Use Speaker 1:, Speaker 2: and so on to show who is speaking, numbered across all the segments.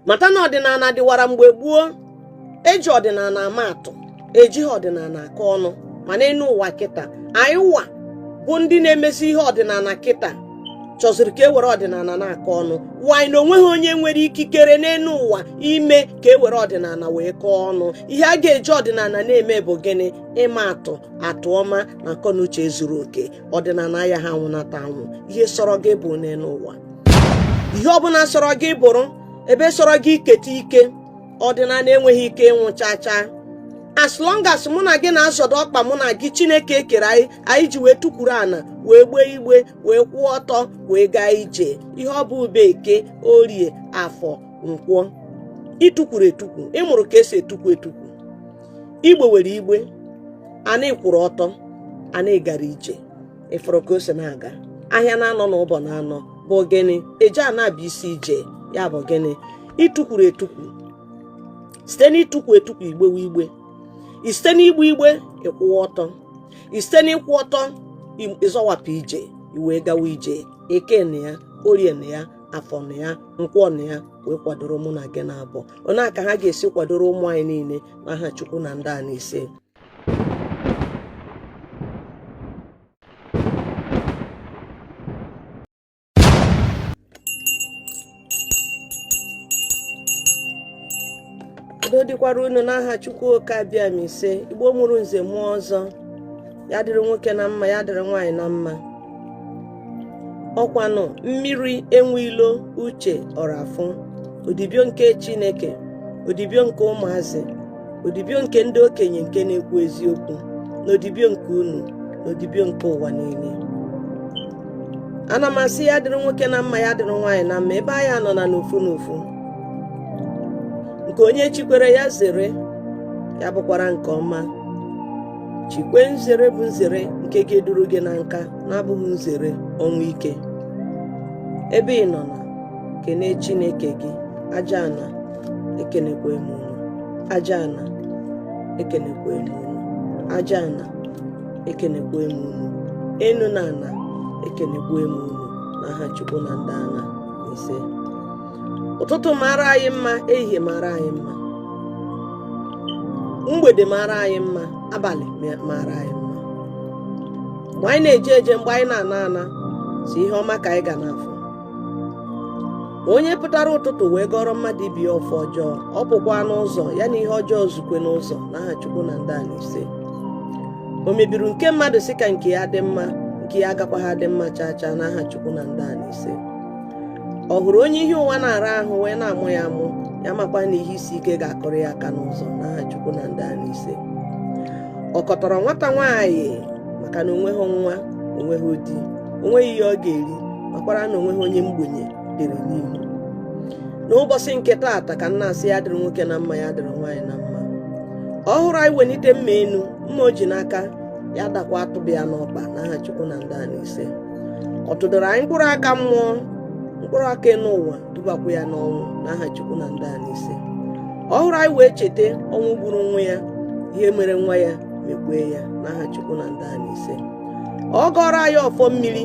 Speaker 1: Mata na ọdịnala dịwara mgbe gboo. Eji ọdịnala ama atụ, ejighị ọdịnala akọ ọnụ. Ma n'elu ụwa kịta anyị wa bụ ndị na-emezi ihe ọdịnala kịta chọziri ka e were ọdịnala na-akọ ọnụ. Wanyị na onweghị onye nwere ikikere n'elu ụwa ime ka e were ọdịnala wee kọọ ọnụ. Ihe a ga-eji ọdịnala na-eme bụ gịnị? Ịma atụ, atụ ọma na akọ na uche zuru oke. Ọdịnala ya ha anwụnata anwụ. Ihe sọrọ gị bụ n'elu ụwa, ihe ọbụla sọrọ gị bụrụ, ebe sọrọ gị iketa ike, ọdịnala enweghị ike ịnwụ chaa chaa. As long as mụ na gị na-azọdo ọkpa, mụ na gị Chineke ekere anyị, anyị ji wee tukwuru ana, wee gbee igbe, wee kwụọ ọtọ, wee gaa ije. Ihe ọ bụ ube Eke, Orie, Afọ, Nkwọ. Ịtụkwuru etukwu, ịmụrụ ka esi etukwu etukwu. Igbe were igbe, ana kwụrụ ọtọ, ana gara ije. Ịfụrụ ka o si na-aga ahịa na-anọ na ụbọ na-anọ bụ gịnị? Eje ana bụ isi ije ya bụ gịnị? Ịtụkwuru etukwu. Site n'ịtụkwu etukwu, igbewe igbe. Site n'igbe igbe, ịkwụwa ọtọ. Site n'ịkwụ ọtọ, ịzọwapụ ije, iwee gawa ije. Eke na ya, Orie na ya, Afọ na ya, Nkwọ na ya, wee kwadoro mụ na gị na-abụ onye a ka ha ga-esi kwadoro ụmụ anyị niile n'aha Chukwu na ndị a n'ise. Udo dịkwara unu n'aha Chukwu Oke Abịama. Ise. Igbo mụrụ nze mụọ ọzọ, ya dịrị nwoke na mma, ya dịrị nwaanyị na mma. Ọkwanụ mmiri enwe ilo Uche Ọrafụ, odibio nke Chineke, odibio nke ụmụazị, odibio nke ndị okenye nke na-ekwu eziokwu, na odibio nke unu, na odibio nke ụwa niile. Ana m asị ya dịrị nwoke na mma, ya dịrị nwaanyị na mma. Ebe anyị nọ na n'ofu n'ofu, nke onye chikwere ya zere, ya bụkwara nke ọma. Chikwe nzere bụ nzere nke ga-eduru gị na nka, na-abụghị nzere ọnwụ ike. Ebe ị nọ na kene Chineke gị. Aja ana ekenekwe m unu, aja ana ekenekwe m unu, aja ana ekenekwe m unu, enu na ana ekenekwe m unu n'aha Chukwu na ndị ana. Ise. Ụtụtụ mara anyị mma, ehihie mara anyị mma, mgbede mara anyị mma, abalị mara anyị mma. Mgbe anyị na-eje eje, mgbe anyị na-ana ana, si ihe ọma ka anyị ga na-afụ. Onye pụtara ụtụtụ wee gọrọ mmadụ ibi ya ọfọ ọjọọ, ọ pụkwa n'ụzọ ya na ihe ọjọọ zukwe n'ụzọ n'aha Chukwu na ndị ala. Ise. O mebiri nke mmadụ si ka nke ya dị mma, nke ya agakwa ha dị mma chaa chaa n'aha Chukwu na ndị ala. Ise. Ọ hụrụ onye ihe ụwa na-ara ahụ wee na-amụ ya amụ, ya makwa na ihe isi ike ga-akụrụ ya aka n'ụzọ n'aha Chukwu na ndị ala. Ise. Ọ kọtọrọ nwata nwaanyị maka na onweghị nwa, onweghị di, onweghị ihe ọ ga-eri, makwara na onweghị onye mgbenye dịrị n'ihu. N'ụbọchị nke taata ka nna asị ya dịrị nwoke na mma, ya dịrị nwaanyị na mma. Ọ hụrụ anyị welite mma enu, mma o ji n'aka ya dakwa atụba ya n'ọkpa n'aha Chukwu na ndị ala. Ise. Ọ tụdoro anyị mkpụrụ aka mmụọ, mkpụrụ aka n'ụwa, dubakwa ya n'ọnwụ n'aha Chukwu na ndị ala. Ise. Ọ hụrụ anyị wee cheta ọnwụ gburu nwa ya, ihe mere nwa ya mekwee ya n'aha Chukwu na ndị ala. Ise. Ọ gọrọ anyị ọfọ mmiri,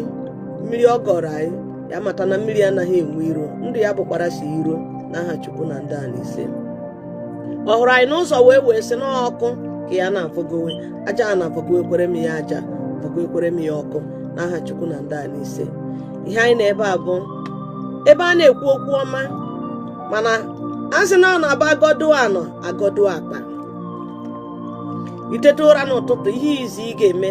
Speaker 1: mmiri ọ gọrọ anyị, ya mata na mmiri anaghị enwe iro, ndụ ya bụkwara si iro n'aha Chukwu na ndị ala. Ise. Ọ hụrụ anyị n'ụzọ wee wee sị n'ọkụ ka ya na-afọgowe aja a na-afọgowekwere m ya aja, fọgowekwere m ya ọkụ n'aha Chukwu na ndị ala. Ise. Ihe anyị na ebe a bụ ebe a na-ekwu okwu ọma, mana a sị na ọ na-aba agọdụ anọ agọdụ akpa. Itete ụra n'ụtụtụ, ihe izi ị ga-eme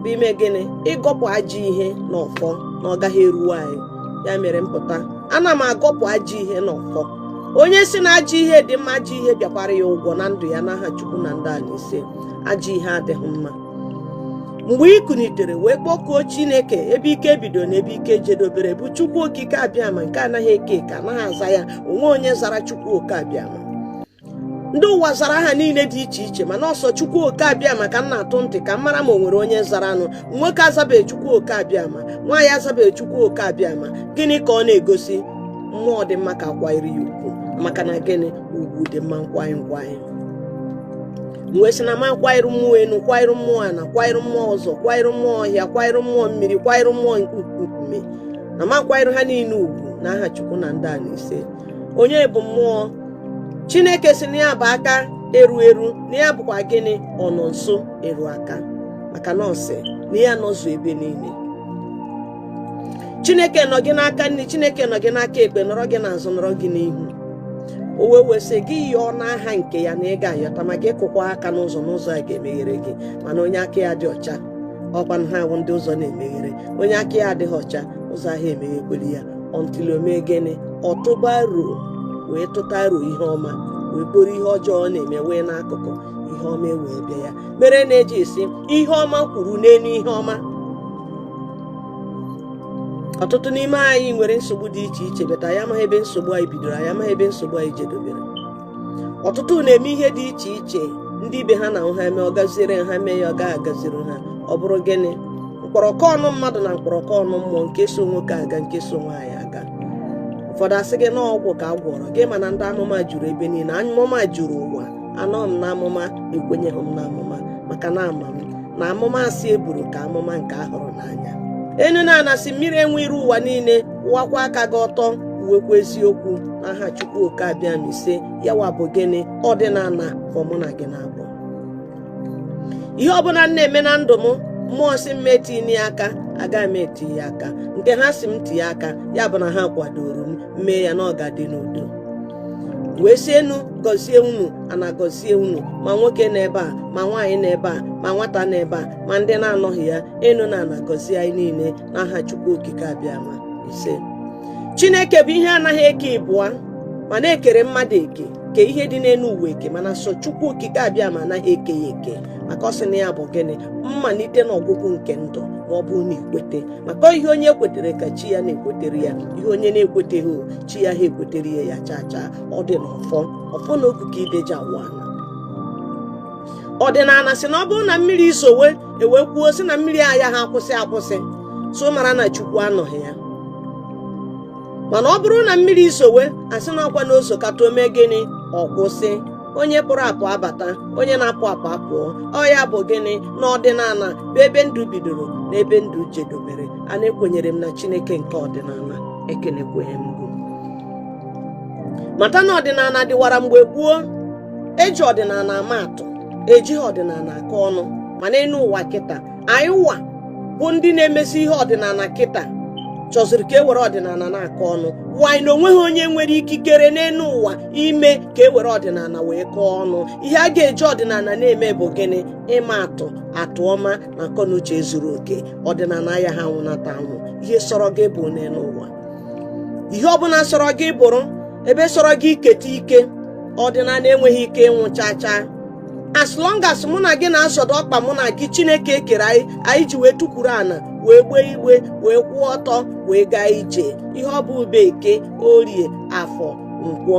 Speaker 1: bụ ime gịnị? Ịgọpụ ajọ ihe n'ọfọ na ọ gaghị eruwe anyị. Ya mere mpụta, ana m agọpụ ajọ ihe n'ọfọ. Onye si na ajọ ihe dị mma, ajọ ihe bịakwara ya ụgwọ na ndụ ya n'aha Chukwu na ndị ala. Ise. Ajọ ihe adịghị mma. Mgbe ị kunitere wee kpọkuo Chineke, ebe ike bido na ebe ike jedobere bụ Chukwu Okike Abịama, nke anaghị eke eke, anaghị aza ya onwe onye zara Chukwu Oke Abịama. Ndị ụwa zara aha niile dị iche iche, mana ọsọ Chukwu Oke Abịama ka m na-atụ ntị ka m mara ma o nwere onye zara anụ. Nwoke azabeghị Chukwu Oke Abịama, nwaanyị azabeghị Chukwu Oke Abịama. Gịnị ka ọ na-egosi? Mmụọ dị mma ka akwanyere ya ugwu, maka na gịnị? Ugwu dị mma nkwanye nkwanye. Wee sị na ma kwanyere mmụọ enu, kwanyere mmụọ ana, kwanyere mmụọ ụzọ, kwanyere mmụọ ọhịa, kwanyere mmụọ mmiri, kwanyere mmụọ nkume, na ma kwanyere ha niile ugwu n'aha Chukwu na ndị ala. Ise. Onye bụ mmụọ? Chineke si na ya bụ aka eru eru, na ya bụkwa gịnị? Ọnọ nso eru aka, maka na ọ sị na ya nọzu ebe niile. Chineke nọ gị n'aka nri, Chineke nọ gị n'aka ekpe, nọrọ gị n'azụ, nọrọ gị n'ihu. O wee wee sị gị yọọ n'aha nke ya na ị ga-ayọta, ma gị kụkwa aka n'ụzọ, n'ụzọ a ga-emeghere gị. Mana onye aka ya dị ọcha, ọkwa ha awụ ndị ụzọ na-emeghere. Onye aka ya adịghị ọcha, ụzọ ahụ emeghekwere ya until o mee gịnị? Ọtụba ruo wee tụta ruo ihe ọma, wee kporo ihe ọjọọ ọ na-eme wee n'akụkụ, ihe ọma wee bịa. Ya mere na-eji esi ihe ọma kwuru n'elu ihe ọma. Ọtụtụ n'ime anyị nwere nsogbu dị iche iche, but anyị amaghị ebe nsogbu anyị bidoro, anyị amaghị ebe nsogbu anyị jedobere. Ọtụtụ na-eme ihe dị iche iche, ndị ibe ha na ha eme, ọ gaziere ha, mee ya, ọ gaghị agaziri ha. Ọ bụrụ gịnị? Mkpọrọkọ ọnụ mmadụ na mkpọrọkọ ọnụ mmụọ, nke so nwoke aga, nke so nwaanyị aga. Ụfọdụ asị gị na ọgwụ ka a gwọrọ gị, mana ndị amụma juru ebe niile, amụma juru ụwa. Anọ m na amụma, ekwenyeghị m na amụma, maka na ama m na amụma asị eburu ka amụma nke a hụrụ n'anya. Enu na-anasị mmiri enwe iru ụwa niile. Wụwakwa aka gị ọtọ, uwekwa eziokwu n'aha Chukwu Oke Abịama. Ise yawa bụ gịnị? Ọdịnala for mụ na gị na-abụ. Ihe ọbụla m na-eme na ndụ m, mmụọ si m etinye aka, agaghị m etinye aka. Nke ha si m tinye aka, ya bụ na ha kwadoro m mmee ya na ọ ga-adị n'udo. Wee si enu gọzie unu, ana gọzie unu, ma nwoke n'ebe a, ma nwaanyị n'ebe a, ma nwata n'ebe a, ma ndị na-anọghị ya. Enu na ana gọzie anyị niile n'aha Chukwu Okike Abịama. Ise. Chineke bụ ihe anaghị eke ịbụa, ma na-ekere mmadụ eke ke ihe dị n'elu ụwa eke, mana so Chukwu Okike Abịama anaghị eke ya eke, maka ọ sị na ya bụ gịnị? Mmalite na ọgwụgwụ nke ndụ. Ma ọ bụrụ na ikwete, maka ihe onye kwetere ka chi ya na-ekwetere ya, ihe onye na-ekweteghị, chi ya ha ekwetere ya ya chaa chaa. Ọ dị n'ọfọ, ọfọ na ogu ka ideji awụ ana. Ọdịnala sị na ọ bụrụ na mmiri isowe ewee kwuo sị na mmiri aya ha akwụsị akwụsị, so mara na Chukwu anọghị ya. Mana ọ bụrụ na mmiri isowe asị na ọkwa na ozokata, ome gịnị? Ọ kwụsị. Onye pụrụ apụ abata, onye na-apụ apụ apụọ. Ọ ya bụ gịnị? Na ọdịnala bụ ebe ndụ bidoro na ebe ndụ jedobere. A na-ekwenyere m na Chineke nke ọdịnala. Ekenekwenye m gị. Mata na ọdịnala dịwara mgbe gboo. Eji ọdịnala ama atụ, ejighị ọdịnala akọ ọnụ. Mana enu ụwa kịta, anyị wa bụ ndị na-emezi ihe ọdịnala kịta chọziri ka e were ọdịnala na-akọ ọnụ. Wanyị na onweghị onye nwere ikikere n'elu ụwa ime ka e were ọdịnala wee kọọ ọnụ. Ihe a ga-eji ọdịnala na-eme bụ gịnị? Ịma atụ, atụ ọma na akọ na uche zuru oke. Ọdịnala ya ha nwụnata anwụ. Ihe sọrọ gị bụ n'elu ụwa, ihe ọbụla sọrọ gị bụrụ, ebe sọrọ gị iketa ike, ọdịnala enweghị ike ịnwụ chaa chaa. As long as mụ na gị na-azọdo ọkpa, mụ na gị Chineke ekere anyị, anyị ji wee tukwuru ana, wee gbee igbe, wee kwụọ ọtọ, wee gaa ije. Ihe ọ bụ ube, Eke, Orie, Afọ, Nkwọ,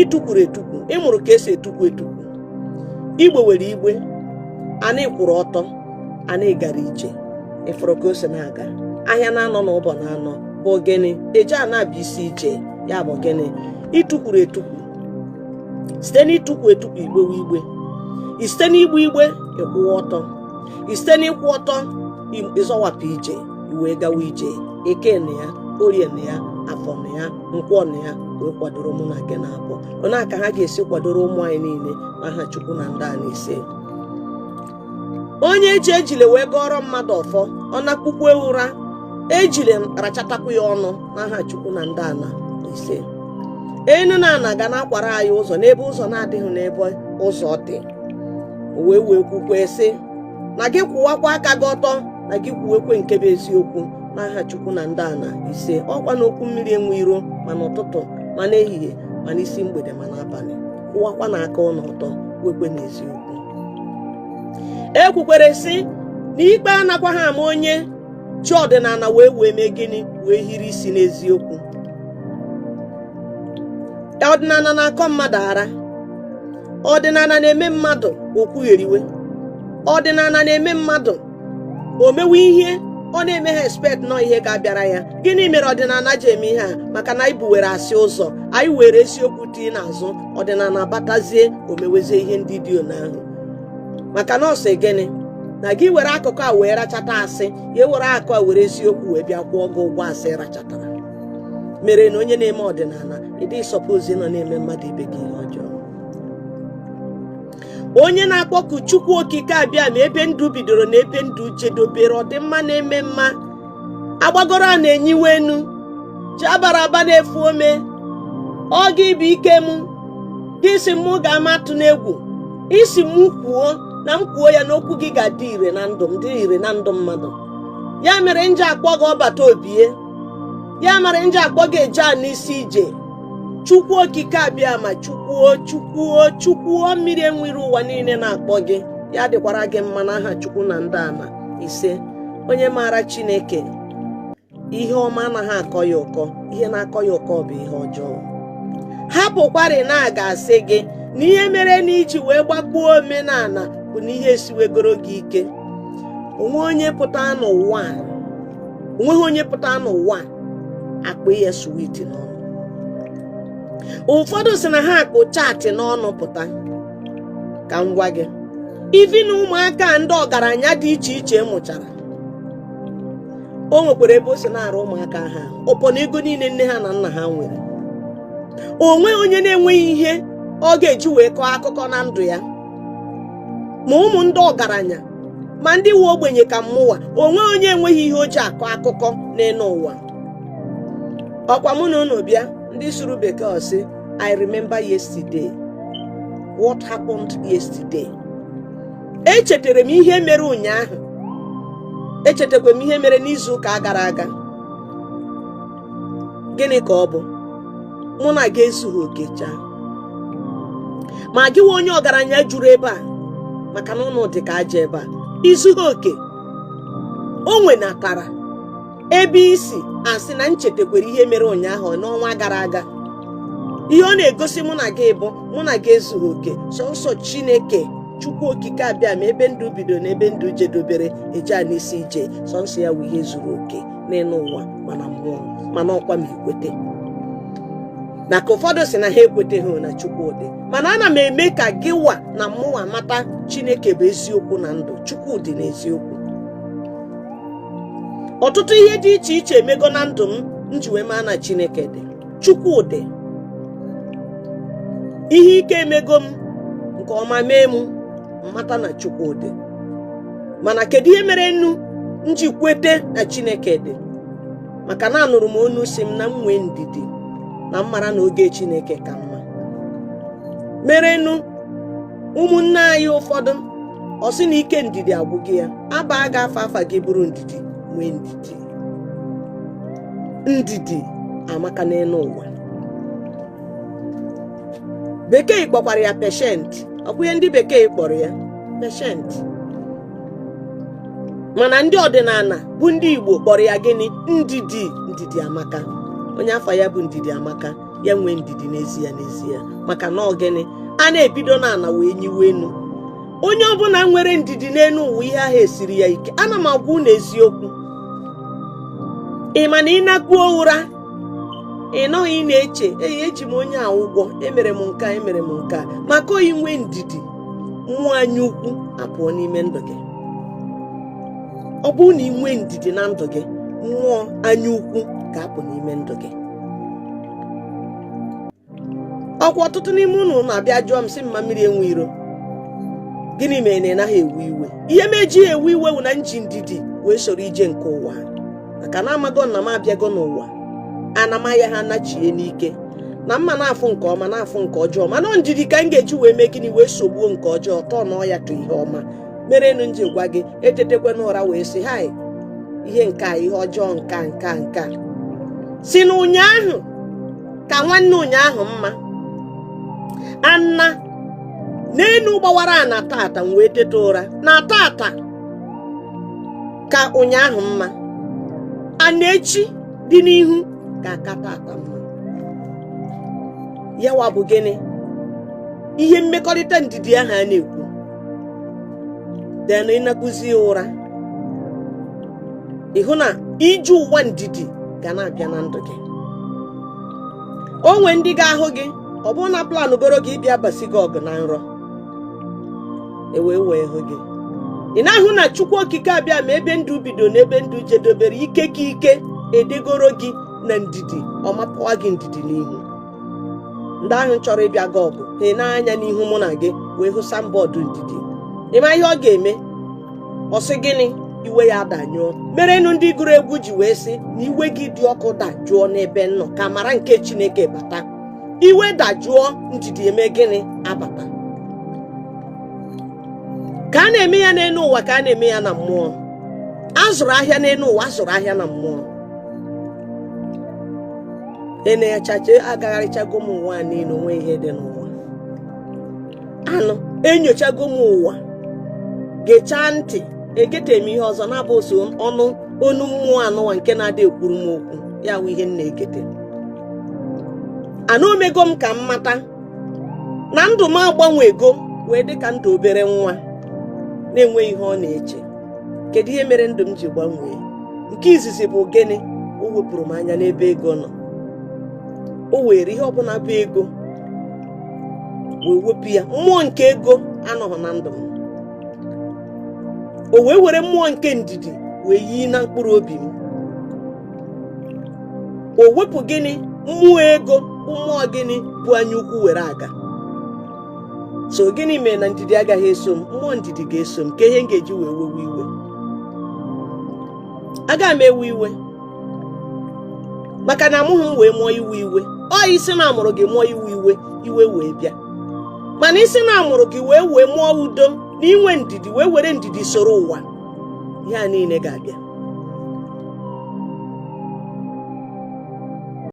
Speaker 1: ịtụkwuru etukwu, ịmụrụ ka esi etukwu etukwu, igbe were igbe, ana kwụrụ ọtọ, ana gara ije. Ịfụrụ ka o si na-aga ahịa na-anọ na ụbọ na-anọ bụ gịnị? Eje a na-abụ isi ije ya bụ gịnị? Ịtụkwuru etukwu. Site n'ịtụkwu etukwu, igbewe igbe. Site n'igbe igbe, ịkwụwa ọtọ. Site n'ịkwụ ọtọ, ịzọwapụ ije, wee gawa ije. Eke na ya, Orie na ya, Afọ na ya, Nkwọ na ya, wee kwadoro mụ na gị na-abụ onye aka ha ga-esi kwadoro ụmụ anyị niile n'aha Chukwu na ndị a na-ise. Onye eji ejile wee gọrọ mmadụ ọfọ, ọ na-akpụkwa ụra, ejile rachatakwu ya ọnụ n'aha Chukwu na ndị ana. Ise. Enu na ana ga na-akwara anyị ụzọ n'ebe ụzọ na-adịghị, n'ebe ụzọ dị. Wee wee kwukwe sị na gị kwụwakwa aka gị ọtọ, na gị kwuwekwe nke bụ eziokwu n'aha Chukwu na ndị ana. Ise. Ọkwa na okwu mmiri enwe iro, ma n'ụtụtụ, ma n'ehihie, ma n'isi mgbede, ma n'abalị. Kwụwakwa na aka ụnụ ọtọ, wekwe n'eziokwu. Ekwukwere sị na ikpe anakwa ha ama onye chi ọdịnala wee wee mee gịnị? Wee hiri isi n'eziokwu. Ọdịnala na-akọ mmadụ ara, ọdịnala na-eme mmadụ okwugheriwe, ọdịnala na-eme mmadụ o mewe ihe ọ na-eme ha expect nọ ihe ga-abịara ya. Gịnị mere ọdịnala ji eme ihe a? Maka na anyị buwere asị ụzọ, anyị were eziokwu tii n'azụ. Ọdịnala batazie, o mewezie ihe ndị dị one ahụ, maka na ọ sị gịnị? Na gị were akụkụ a wee rachata asị ya, were akụ a were eziokwu wee bịa kwụọ gị ụgwọ asị rachatara. Mere na onye na-eme ọdịnala, ịdị suppose nọ na-eme mmadụ ibe gị ihe ọjọọ. Onye na-akpọku Chukwu Okike Abịa ma ebe ndụ bidoro na ebe ndụ jedobere, ọdịmma na-eme mma, agbagoro a na-enyiwe enu ji abara aba na-efu ome. Ọ gị bụ ike m, gị si mụ ga-ama atụ n'egwu, isi m kwuo na m kwuo ya n'okwu gị ga-adị ire na ndụ m, dị ire na ndụ mmadụ. Ya mere nje akpọ gị ọbata obie, ya mere nje akpọ gị eje a n'isi ije. Chukwu Okike Abịa ma Chukwuo, Chukwuo, Chukwuo, mmiri enwere ụwa niile na-akpọ gị. Ya dịkwara gị mma n'aha Chukwu na ndị ama. Ise. Onye maara Chineke, ihe ọma anaghị akọ ya ụkọ, ihe na-akọ ya ụkọ bụ ihe ọjọọ. Hapụkwarị na a ga-asị gị na ihe mere na iji wee gbakpuo omenala bụ na ihe esiwegoro gị ike. Onwe onye pụta n'ụwa, onweghị onye pụta n'ụwa akpụ ihe sweet n'ọnụ. Ụfọdụ sị na ha akpụ chaatị n'ọnụ pụta. Ka m gwa gị, ivi na ụmụaka ndị ọgaranya dị iche iche mụchara, o nwekwara ebe o si na-arụ ụmụaka ha ụpọ na ego niile nne ha na nna ha nwere. Onwe onye na-enweghị ihe ọ ga-eji wee kọọ akụkọ na ndụ ya, ma ụmụ ndị ọgaranya ma ndị nwe ogbenye ka mmụwa, onwe onye enweghị ihe o ji akọ akụkọ n'elu ụwa. Ọkwa mụ na unu bịa, ndị sụrụ bekee ọsị, "I remember yesterday what happened yesterday." Echetara m ihe mere ụnyaahụ, echetakwa m ihe mere n'izu ụka gara aga. Gịnị ka ọ bụ? Mụ na gị ezughị oke chaa. Ma gị nwe onye ọgaranya juru ebe a, maka na ụnụ dị ka aja ebe a, izughị oke. O nwenatara ebe isi asị na nchetakwara ihe mere ụnyaahụ, n'ọnwa gara aga. Ihe ọ na-egosi mụ na gị bụ mụ na gị ezughị oke. Sọnsọ Chineke, Chukwu Okike Abịa ma ebe ndụ bido na ebe ndụ jedobere, eje a n'isi ije, sọnsọ ya wụ ihe zuru oke n'elu ụwa, mana mmụọ, mana ọkwa ma ikwete. Maka ụfọdụ si na ha ekweteghị na Chukwu dị, mana ana m eme ka gị wa na mmụọ mata Chineke bụ eziokwu na ndụ. Chukwu dị n'eziokwu. Ọtụtụ ihe dị iche iche emego na ndụ m m ji wee maa na Chineke dị, Chukwu dị. Ihe ike emego m, nke ọma mee m, mata na Chukwu dị. Mana kedu ihe mere nnu m ji kwete na Chineke dị? Maka na anụrụ m onu si m na m nwee ndidi, na m mara na oge Chineke ka mma. Merenụ ụmụnne anyị ụfọdụ, ọ sị na ike ndidi agwụghị ya. Aba ga-afa afa gị bụrụ ndidi. Nwee ndidi, ndidi amaka n'elu ụwa. Bekee kpọkwara ya patient. Ọkwa ihe ndị bekee kpọrọ ya patient, mana ndị ọdịnala bụ ndị Igbo kpọrọ ya gịnị? Ndidi. Ndidi amaka. Onye afọ ya bụ ndidi amaka, ya nwee ndidi n'ezie n'ezie. Maka na ọ gịnị? A na-ebido n'ala wee nyiwe enu. Onye ọbụla nwere ndidi n'elu ụwa, ihe ahụ esiri ya ike. Ana m agwa unu eziokwu. Ị ma na ị nakpuo ụra, ị nọghị ị na-eche, "Ei, eji m onye a ụgwọ, emere m nke a, emere m nke a." Maka oyi nwee ndidi, mmụọ anya ukwu apụọ n'ime ndụ gị. Ọ bụrụ na ị nwee ndidi na ndụ gị, mmụọ anya ukwu ga-apụ n'ime ndụ gị. Ọkwa ọtụtụ n'ime unu na-abịa jụọ m sị, "Mma mmiri enwe iro, gịnị mere na ị naghị ewe iwe?" Ihe m ejighị ewe iwe wụ na nji ndidi wee soro ije nke ụwa, maka na amago na m abịago n'ụwa, anamaya ha anachie n'ike na mma na-afụ nke ọma, na-afụ nke ọjọọ. Mana ndidi ka m ga-eji wee mee gịnị? Wee sogbuo nke ọjọọ, tọọ nọọ ya tụ ihe ọma. Merenụ nji gwa gị, etetekwe n'ụra wee sị hai, ihe nke a, ihe ọjọọ nka nka nka si na ụnyaahụ ka nwanne ụnyaahụ mma anna n'enu gbawara na tata. M wee teta ụra na tata ka ụnyaahụ mma, ana echi dị n'ihu ga-aka tata mma. Yawa bụ gịnị? Ihe mmekọrịta ndidi ahụ a na-ekwu denụ. Ịnakụzi ụra, ịhụ na ije ụwa ndidi ga na-abịa na ndụ gị. O nwee ndị ga-ahụ gị, ọ bụrụ na plan goro gị ịbịa basi gị ọgụ na nrọ, ewee wee hụ gị. Ị na-ahụ na Chukwu Okike Abịa ma ebe ndụ bido na ebe ndụ jedobere, ike ka ike edegoro gị. Na ndidi ọ mapụwa gị ndidi n'ihu. Ndị ahụ chọrọ ịbịa gị ọgụ, ha na-anya n'ihu mụ na gị wee hụ signboard ndidi. Ịma ihe ọ ga-eme? Ọ sị gịnị? Iwe ya danyụọ. Merenụ ndị gụrụ egwu ji wee sị na iwe gị dị ọkụ dajụọ n'ebe m nọ, ka amara nke Chineke bata. Iwe dajụọ, ndidi eme gịnị? Abata. Ka a na-eme ya n'elu ụwa, ka a na-eme ya na mmụọ. Azụrụ ahịa n'elu ụwa, azụrụ ahịa na mmụọ. Enechacha agagharịchago m ụwa niile, onwe ihe dị n'ụwa anụ. Enyochago m ụwa, gechaa ntị, egete m ihe ọzọ na-abụ so ọnụ onu mmụọ anụwa nke na-adị ekwuru m okwu ya wụ ihe m na-egete. Ana omego m ka m mata na ndụ m agbanwego wee dị ka ndụ obere nwa na-enweghị ihe ọ na-eche. Kedu ihe mere ndụ m ji gbanwee? Nke izizi bụ gịnị? O wepụrụ m anya n'ebe ego nọ. O were ihe ọbụla bụ ego wee wepụ ya. Mmụọ nke ego anọghị na ndụ m. O wee were mmụọ nke ndidi wee yii na mkpụrụ obi m. O wepụ gịnị? Mmụọ ego bụ mmụọ gịnị? Bụ anya ukwu were aga. So gịnị mere na ndidi agaghị eso m? Mmụọ ndidi ga-eso m. Ka ihe m ga-eji wee wewe iwe, aga m ewe iwe maka na amụghị m wee mụọ iwe iwe. Ọ isi na amụrụ gị mụọ iwe iwe, iwe wee bịa. Mana isi na amụrụ gị wee wee mụọ udo na inwe ndidi, wee were ndidi soro ụwa, ihe a niile ga-abịa.